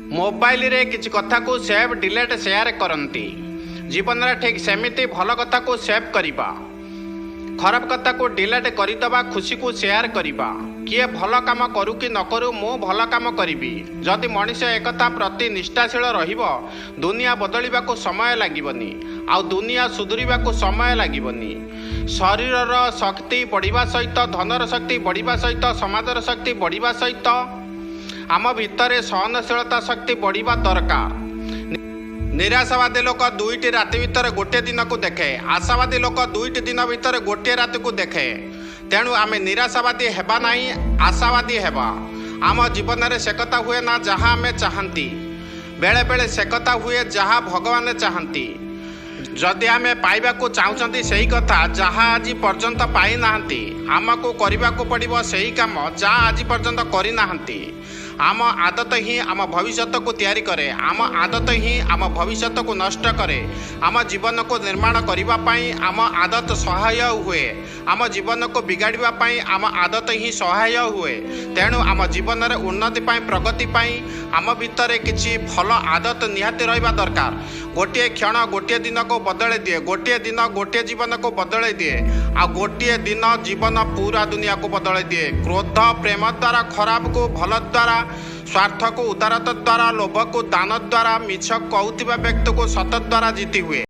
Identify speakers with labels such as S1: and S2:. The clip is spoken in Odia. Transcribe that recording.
S1: ମୋବାଇଲରେ କିଛି କଥାକୁ ସେଭ୍, ଡିଲେଟ୍, ସେୟାର କରନ୍ତି। ଜୀବନରେ ଠିକ୍ ସେମିତି ଭଲ କଥାକୁ ସେଭ୍ କରିବା, ଖରାପ କଥାକୁ ଡିଲେଟ୍ କରିଦେବା, ଖୁସିକୁ ସେୟାର କରିବା। କିଏ ଭଲ କାମ କରୁ କି ନ କରୁ, ମୁଁ ଭଲ କାମ କରିବି। ଯଦି ମଣିଷ ଏକଥା ପ୍ରତି ନିଷ୍ଠାଶୀଳ ରହିବ, ଦୁନିଆ ବଦଳିବାକୁ ସମୟ ଲାଗିବନି ଆଉ ଦୁନିଆ ସୁଧୁରିବାକୁ ସମୟ ଲାଗିବନି। ଶରୀରର ଶକ୍ତି ବଢ଼ିବା ସହିତ, ଧନର ଶକ୍ତି ବଢ଼ିବା ସହିତ, ସମାଜର ଶକ୍ତି ବଢ଼ିବା ସହିତ ଆମ ଭିତରେ ସହନଶୀଳତା ଶକ୍ତି ବଢ଼ିବା ଦରକାର। ନିରାଶାବାଦୀ ଲୋକ ଦୁଇଟି ରାତି ଭିତରେ ଗୋଟିଏ ଦିନକୁ ଦେଖେ। ଆଶାବାଦୀ ଲୋକ ଦୁଇଟି ଦିନ ଭିତରେ ଗୋଟିଏ ରାତିକୁ ଦେଖେ। ତେଣୁ ଆମେ ନିରାଶାବାଦୀ ହେବା ନାହିଁ, ଆଶାବାଦୀ ହେବା। ଆମ ଜୀବନରେ ସେ କଥା ହୁଏ ନା ଯାହା ଆମେ ଚାହାନ୍ତି। ବେଳେବେଳେ ସେ କଥା ହୁଏ ଯାହା ଭଗବାନ ଚାହାନ୍ତି। ଯଦି ଆମେ ପାଇବାକୁ ଚାହୁଁଛନ୍ତି ସେଇ କଥା ଯାହା ଆଜି ପର୍ଯ୍ୟନ୍ତ ପାଇନାହାନ୍ତି, ଆମକୁ କରିବାକୁ ପଡ଼ିବ ସେଇ କାମ ଯାହା ଆଜି ପର୍ଯ୍ୟନ୍ତ କରିନାହାନ୍ତି। ଆମ ଆଦତ ହିଁ ଆମ ଭବିଷ୍ୟତକୁ ତିଆରି କରେ। ଆମ ଆଦତ ହିଁ ଆମ ଭବିଷ୍ୟତକୁ ନଷ୍ଟ କରେ। ଆମ ଜୀବନକୁ ନିର୍ମାଣ କରିବା ପାଇଁ ଆମ ଆଦତ ସହାୟ ହୁଏ। ଆମ ଜୀବନକୁ ବିଗାଡ଼ିବା ପାଇଁ ଆମ ଆଦତ ହିଁ ସହାୟ ହୁଏ। ତେଣୁ ଆମ ଜୀବନରେ ଉନ୍ନତି ପାଇଁ, ପ୍ରଗତି ପାଇଁ ଆମ ଭିତରେ କିଛି ଭଲ ଆଦତ ନିହାତି ରହିବା ଦରକାର। ଗୋଟିଏ କ୍ଷଣ ଗୋଟିଏ ଦିନକୁ ବଦଳାଇ ଦିଏ। ଗୋଟିଏ ଦିନ ଗୋଟିଏ ଜୀବନକୁ ବଦଳାଇ ଦିଏ ଆଉ ଗୋଟିଏ ଦିନ ଜୀବନ ପୁରା ଦୁନିଆକୁ ବଦଳାଇ ଦିଏ। କ୍ରୋଧ ପ୍ରେମ ଦ୍ୱାରା, ଖରାପକୁ ଭଲ ଦ୍ୱାରା, ସ୍ୱାର୍ଥକୁ ଉଦାରତା ଦ୍ୱାରା, ଲୋଭକୁ ଦାନ ଦ୍ୱାରା, ମିଛ କହୁଥିବା ବ୍ୟକ୍ତିକୁ ସତ ଦ୍ୱାରା ଜିତି ହୁଏ।